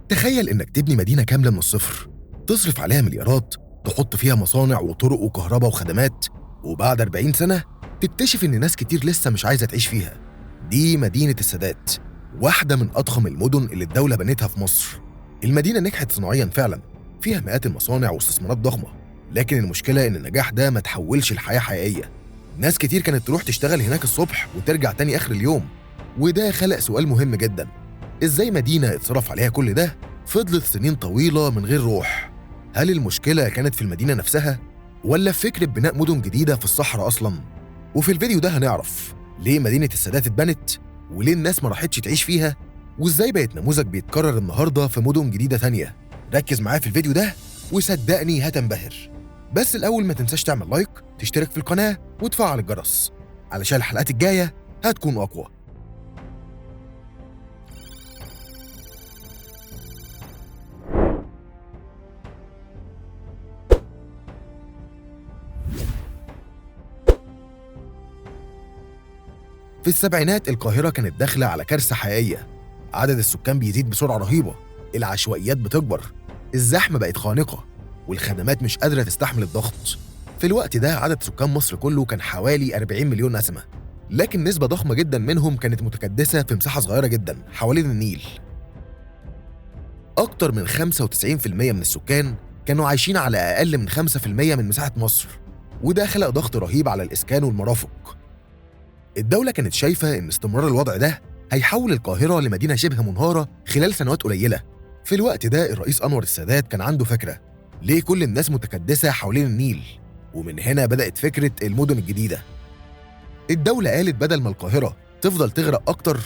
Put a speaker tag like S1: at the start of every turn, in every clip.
S1: تخيل إنك تبني مدينة كاملة من الصفر، تصرف عليها مليارات، تحط فيها مصانع وطرق وكهرباء وخدمات، وبعد 40 سنة تكتشف إن ناس كتير لسه مش عايزة تعيش فيها. دي مدينة السادات، واحدة من أضخم المدن اللي الدولة بنتها في مصر. المدينة نجحت صناعياً فعلاً، فيها مئات المصانع واستثمارات ضخمة، لكن المشكلة إن النجاح ده ما تحولش لحياة حقيقية. ناس كتير كانت تروح تشتغل هناك الصبح وترجع تاني آخر اليوم، وده خلق سؤال مهم جداً: إزاي مدينة اتصرف عليها كل ده فضلت سنين طويلة من غير روح؟ هل المشكلة كانت في المدينة نفسها، ولا في فكرة بناء مدن جديدة في الصحراء أصلاً؟ وفي الفيديو ده هنعرف ليه مدينة السادات اتبنت، وليه الناس ما راحتش تعيش فيها، وإزاي بقت نموذج بيتكرر النهاردة في مدن جديدة تانية. ركز معايا في الفيديو ده وصدقني هتنبهر. بس الأول ما تنساش تعمل like، تشترك في القناة، وتفعل الجرس علشان الحلقات الجاية هتكون أقوى. في السبعينات القاهرة كانت داخلة على كارثة حقيقية. عدد السكان بيزيد بسرعة رهيبة، العشوائيات بتكبر، الزحمة بقت خانقة، والخدمات مش قادرة تستحمل الضغط. في الوقت ده عدد سكان مصر كله كان حوالي 40 مليون نسمة، لكن نسبة ضخمة جدا منهم كانت متكدسة في مساحة صغيرة جدا حوالين النيل. أكتر من 95% من السكان كانوا عايشين على أقل من 5% من مساحة مصر، وده خلق ضغط رهيب على الإسكان والمرافق. الدولة كانت شايفة إن استمرار الوضع ده هيحول القاهرة لمدينة شبه منهارة خلال سنوات قليلة. في الوقت ده الرئيس أنور السادات كان عنده فكرة: ليه كل الناس متكدسة حوالين النيل؟ ومن هنا بدأت فكرة المدن الجديدة. الدولة قالت بدل ما القاهرة تفضل تغرق أكتر،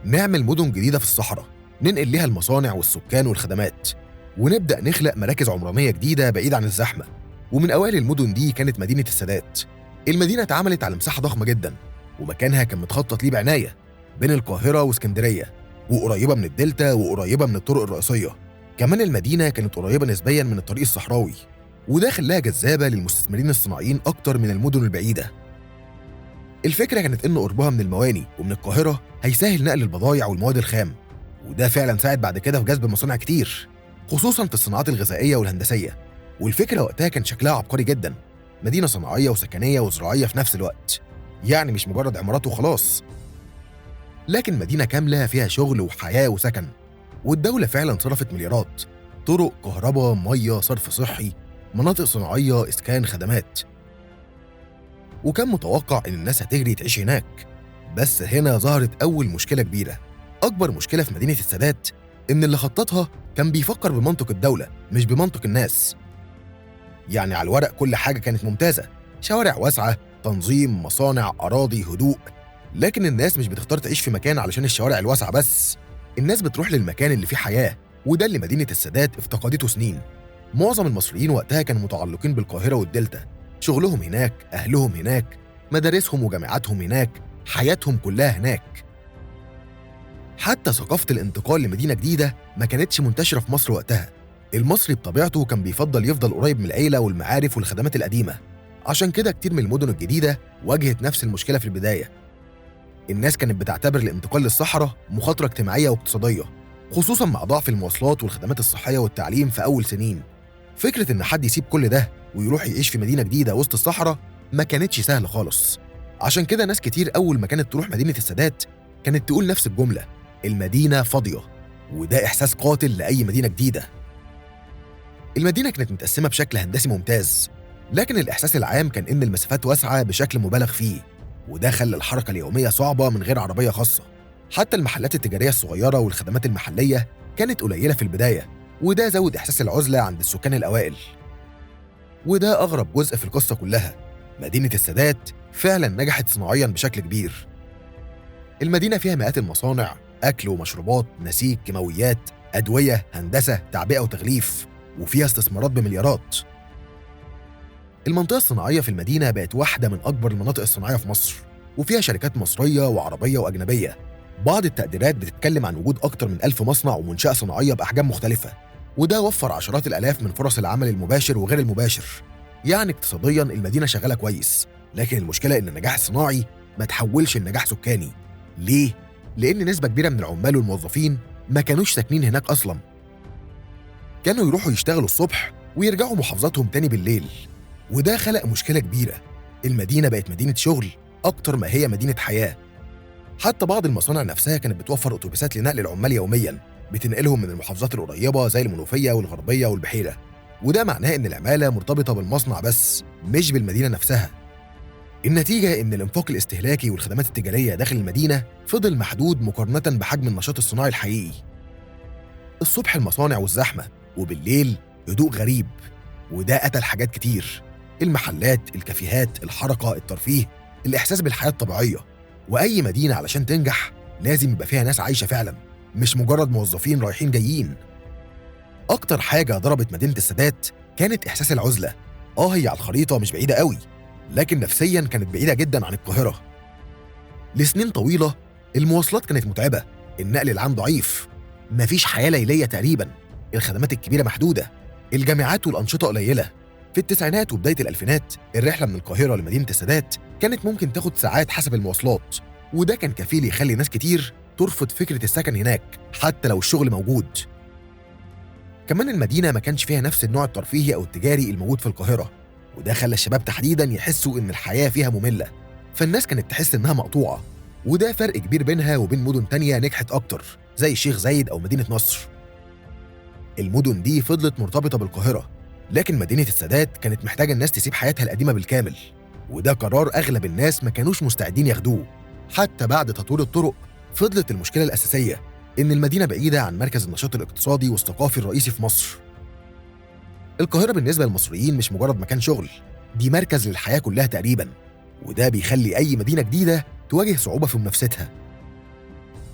S1: نعمل مدن جديدة في الصحراء، ننقل لها المصانع والسكان والخدمات، ونبدأ نخلق مراكز عمرانية جديدة بعيد عن الزحمة. ومن أوائل المدن دي كانت مدينة السادات. المدينة اتعملت على مساحة ضخمة جدا، ومكانها كان متخطط ليه بعناية بين القاهرة واسكندرية، وقريبة من الدلتا وقريبة من الطرق الرئيسية. كمان المدينة كانت قريبة نسبياً من الطريق الصحراوي، وده خلاها جذابة للمستثمرين الصناعيين أكتر من المدن البعيدة. الفكرة كانت إن قربها من المواني ومن القاهرة هيسهل نقل البضايع والمواد الخام، وده فعلاً ساعد بعد كده في جذب مصانع كتير، خصوصاً في الصناعات الغذائية والهندسية. والفكرة وقتها كان شكلها عبقري جداً، مدينة صناعية وسكنية وزراعية في نفس الوقت، يعني مش مجرد عمارات وخلاص، لكن مدينة كاملة فيها شغل وحياة وسكن. والدولة فعلا صرفت مليارات: طرق، كهرباء، مية، صرف صحي، مناطق صناعية، إسكان، خدمات. وكان متوقع إن الناس هتجري تعيش هناك. بس هنا ظهرت أول مشكلة كبيرة. أكبر مشكلة في مدينة السادات إن اللي خططها كان بيفكر بمنطق الدولة مش بمنطق الناس. يعني على الورق كل حاجة كانت ممتازة، شوارع واسعة، تنظيم، مصانع، أراضي، هدوء، لكن الناس مش بتختار تعيش في مكان علشان الشوارع الواسعة بس. الناس بتروح للمكان اللي فيه حياة، وده اللي مدينة السادات افتقدته سنين. معظم المصريين وقتها كانوا متعلقين بالقاهرة والدلتا، شغلهم هناك، أهلهم هناك، مدارسهم وجامعاتهم هناك، حياتهم كلها هناك. حتى ثقافة الانتقال لمدينة جديدة ما كانتش منتشرة في مصر وقتها. المصري بطبيعته كان بيفضل يفضل قريب من العيلة والمعارف والخدمات القديمة، عشان كده كتير من المدن الجديدة واجهت نفس المشكلة في البداية. الناس كانت بتعتبر الانتقال للصحراء مخاطرة اجتماعية واقتصادية، خصوصاً مع ضعف المواصلات والخدمات الصحية والتعليم في أول سنين. فكرة إن حد يسيب كل ده ويروح يعيش في مدينة جديدة وسط الصحراء ما كانتش سهلة خالص. عشان كده ناس كتير أول ما كانت تروح مدينة السادات كانت تقول نفس الجملة: المدينة فاضية. وده إحساس قاتل لأي مدينة جديدة. المدينة كانت متقسمة بشكل هندسي ممتاز، لكن الإحساس العام كان إن المسافات واسعة بشكل مبالغ فيه، وده خلى الحركة اليومية صعبة من غير عربية خاصة. حتى المحلات التجارية الصغيرة والخدمات المحلية كانت قليلة في البداية، وده زود إحساس العزلة عند السكان الأوائل. وده أغرب جزء في القصة كلها: مدينة السادات فعلا نجحت صناعيا بشكل كبير. المدينة فيها مئات المصانع، أكل ومشروبات، نسيج، كيماويات، أدوية، هندسة، تعبئة وتغليف، وفيها استثمارات بمليارات. المنطقة الصناعية في المدينة بقت واحدة من أكبر المناطق الصناعية في مصر، وفيها شركات مصرية وعربية وأجنبية. بعض التقديرات بتتكلم عن وجود أكتر من 1000 مصنع ومنشأة صناعية بأحجام مختلفة، وده وفر عشرات الآلاف من فرص العمل المباشر وغير المباشر. يعني اقتصادياً المدينة شغالة كويس، لكن المشكلة إن النجاح الصناعي ما تحولش لنجاح سكاني. ليه؟ لأن نسبة كبيرة من العمال والموظفين ما كانوش ساكنين هناك أصلاً. كانوا يروحوا يشتغلوا الصبح ويرجعوا محافظاتهم تاني بالليل، وده خلق مشكلة كبيرة. المدينة بقت مدينة شغل أكتر ما هي مدينة حياة. حتى بعض المصانع نفسها كانت بتوفر أتوبيسات لنقل العمال يومياً، بتنقلهم من المحافظات القريبة زي المنوفية والغربية والبحيرة، وده معناه إن العمالة مرتبطة بالمصنع بس مش بالمدينة نفسها. النتيجة إن الإنفاق الاستهلاكي والخدمات التجارية داخل المدينة فضل محدود مقارنة بحجم النشاط الصناعي الحقيقي. الصبح المصانع والزحمة، وبالليل هدوء غريب، وده قتل حاجات كتير: المحلات، الكافيهات، الحركة، الترفيه، الإحساس بالحياة الطبيعية. وأي مدينة علشان تنجح لازم يبقى فيها ناس عايشة فعلا، مش مجرد موظفين رايحين جايين. أكتر حاجة ضربت مدينة السادات كانت إحساس العزلة. هي على الخريطة مش بعيدة قوي، لكن نفسياً كانت بعيدة جداً عن القاهرة. لسنين طويلة المواصلات كانت متعبة، النقل العام ضعيف، مفيش حياة ليلية تقريباً، الخدمات الكبيرة محدودة، الجامعات والأنشطة قليلة. في التسعينات وبداية الألفينات الرحلة من القاهرة لمدينة السادات كانت ممكن تاخد ساعات حسب المواصلات، وده كان كفيل يخلي ناس كتير ترفض فكرة السكن هناك حتى لو الشغل موجود. كمان المدينة ما كانش فيها نفس النوع الترفيهي أو التجاري الموجود في القاهرة، وده خلى الشباب تحديداً يحسوا إن الحياة فيها مملة، فالناس كانت تحس إنها مقطوعة، وده فرق كبير بينها وبين مدن تانية نجحت أكتر زي الشيخ زايد أو مدينة نصر. المدن دي فضلت مرتبطة بالقاهرة، لكن مدينة السادات كانت محتاجة الناس تسيب حياتها القديمة بالكامل، وده قرار أغلب الناس ما كانوش مستعدين ياخدوه. حتى بعد تطوير الطرق فضلت المشكلة الأساسية إن المدينة بعيدة عن مركز النشاط الاقتصادي والثقافي الرئيسي في مصر. القاهرة بالنسبة للمصريين مش مجرد مكان شغل، دي مركز للحياة كلها تقريباً، وده بيخلي أي مدينة جديدة تواجه صعوبة في منافستها.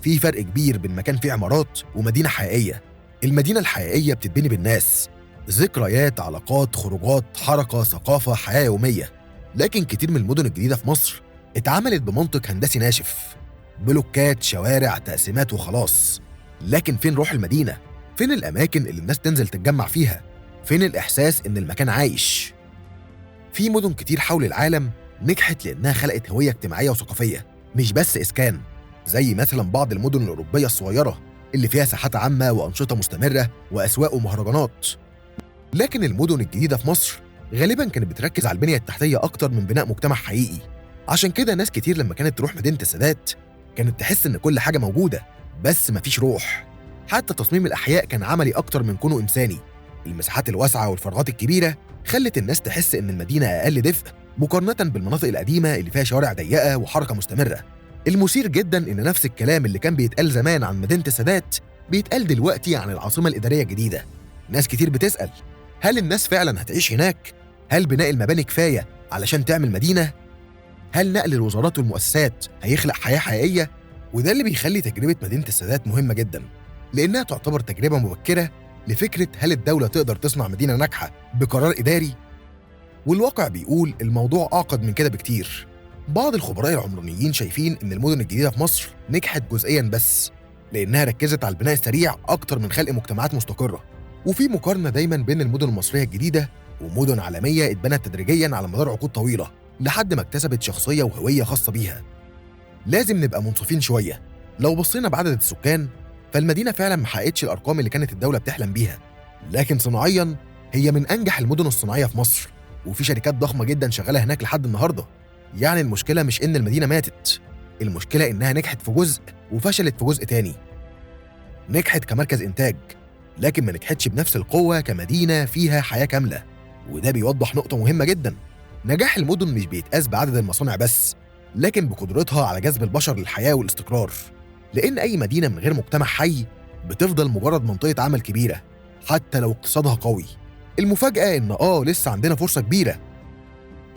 S1: في فرق كبير بين مكان فيه عمارات ومدينة حقيقية. المدينة الحقيقية بتتبني بالناس، ذكريات، علاقات، خروجات، حركة، ثقافة، حياة يومية. لكن كتير من المدن الجديدة في مصر اتعملت بمنطق هندسي ناشف، بلوكات، شوارع، تقسيمات وخلاص. لكن فين روح المدينة؟ فين الأماكن اللي الناس تنزل تتجمع فيها؟ فين الإحساس إن المكان عايش؟ في مدن كتير حول العالم نجحت لأنها خلقت هوية اجتماعية وثقافية، مش بس إسكان، زي مثلا بعض المدن الأوروبية الصغيرة اللي فيها ساحات عامة وأنشطة مستمرة وأسواق ومهرجانات. لكن المدن الجديدة في مصر غالبا كانت بتركز على البنية التحتية أكتر من بناء مجتمع حقيقي. عشان كده ناس كتير لما كانت تروح مدينة السادات كانت تحس إن كل حاجة موجودة بس مفيش روح. حتى تصميم الأحياء كان عملي أكتر من كونه إنساني. المساحات الواسعة والفراغات الكبيرة خلت الناس تحس إن المدينة أقل دفء مقارنة بالمناطق القديمة اللي فيها شوارع ضيقة وحركة مستمرة. المثير جداً إن نفس الكلام اللي كان بيتقال زمان عن مدينة السادات بيتقال دلوقتي عن العاصمة الإدارية الجديدة. ناس كتير بتسأل، هل الناس فعلاً هتعيش هناك؟ هل بناء المباني كفاية علشان تعمل مدينة؟ هل نقل الوزارات والمؤسسات هيخلق حياة حقيقية؟ وده اللي بيخلي تجربة مدينة السادات مهمة جداً، لأنها تعتبر تجربة مبكرة لفكرة هل الدولة تقدر تصنع مدينة ناجحة بقرار إداري؟ والواقع بيقول الموضوع أعقد من كده بكتير. بعض الخبراء العمرانيين شايفين إن المدن الجديدة في مصر نجحت جزئياً بس لأنها ركزت على البناء السريع أكتر من خلق مجتمعات مستقرة. وفي مقارنة دايماً بين المدن المصرية الجديدة ومدن عالمية اتبنت تدريجياً على مدار عقود طويلة لحد ما اكتسبت شخصية وهوية خاصة بيها. لازم نبقى منصفين شوية، لو بصينا بعدد السكان فالمدينة فعلاً ما حققتش الأرقام اللي كانت الدولة بتحلم بيها، لكن صناعياً هي من أنجح المدن الصناعية في مصر، وفي شركات ضخمة جداً شغالة هناك لحد النهاردة. يعني المشكلة مش إن المدينة ماتت، المشكلة إنها نجحت في جزء وفشلت في جزء تاني. نجحت كمركز إنتاج، لكن ما نجحتش بنفس القوة كمدينة فيها حياة كاملة. وده بيوضح نقطة مهمة جداً، نجاح المدن مش بيتقاس بعدد المصانع بس، لكن بقدرتها على جذب البشر للحياة والاستقرار. لأن أي مدينة من غير مجتمع حي بتفضل مجرد منطقة عمل كبيرة حتى لو اقتصادها قوي. المفاجأة إن لسه عندنا فرصة كبيرة،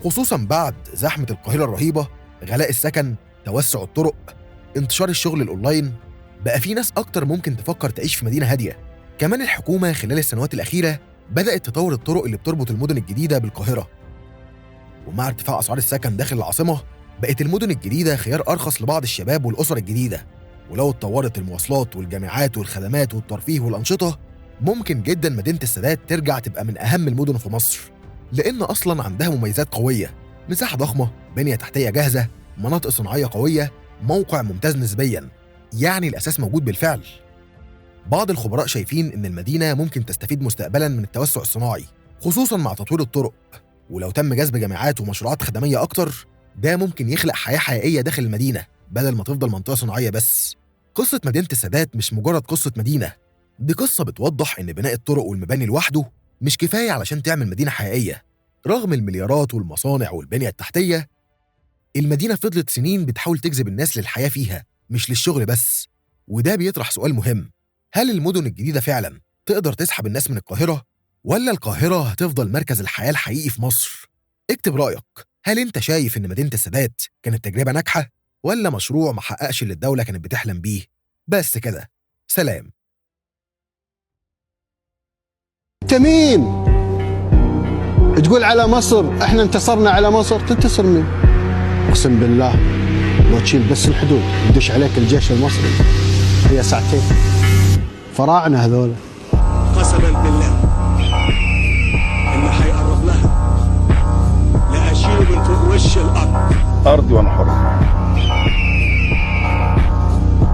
S1: خصوصاً بعد زحمة القاهرة الرهيبة، غلاء السكن، توسع الطرق، انتشار الشغل الأونلاين، بقى في ناس أكتر ممكن تفكر تعيش في مدينة هادية. كمان الحكومة خلال السنوات الأخيرة بدأت تطور الطرق اللي بتربط المدن الجديدة بالقاهرة، ومع ارتفاع أسعار السكن داخل العاصمة بقت المدن الجديدة خيار أرخص لبعض الشباب والأسر الجديدة. ولو اتطورت المواصلات والجامعات والخدمات والترفيه والأنشطة ممكن جدا مدينة السادات ترجع تبقى من أهم المدن في مصر، لأن أصلا عندها مميزات قوية: مساحة ضخمة، بنية تحتية جاهزة، مناطق صناعية قوية، موقع ممتاز نسبيا، يعني الأساس موجود بالفعل. بعض الخبراء شايفين إن المدينة ممكن تستفيد مستقبلاً من التوسع الصناعي، خصوصاً مع تطوير الطرق، ولو تم جذب جامعات ومشروعات خدمية أكتر ده ممكن يخلق حياة حقيقية داخل المدينة بدل ما تفضل منطقة صناعية بس. قصة مدينة السادات مش مجرد قصة مدينة، دي قصة بتوضح إن بناء الطرق والمباني لوحده مش كفاية علشان تعمل مدينة حقيقية. رغم المليارات والمصانع والبنية التحتية، المدينة فضلت سنين بتحاول تجذب الناس للحياة فيها مش للشغل بس. وده بيطرح سؤال مهم: هل المدن الجديدة فعلا تقدر تسحب الناس من القاهرة، ولا القاهرة هتفضل مركز الحياة الحقيقي في مصر؟ اكتب رأيك، هل انت شايف ان مدينة السادات كانت تجربة ناجحة ولا مشروع ما حققش اللي الدولة كانت بتحلم بيه؟ بس كده، سلام.
S2: انت مين تقول على مصر احنا انتصرنا على مصر؟ تنتصر مين؟ اقسم بالله لو تشيل بس الحدود يدش عليك الجيش المصري هي ساعتين. فراعنه هذول،
S3: قسما بالله اللي هيقرب لها لا اشيله من فوق وش الارض.
S4: ارضي وانا حر،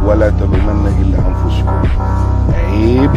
S4: ولا تلومن الا انفسكم. عيب.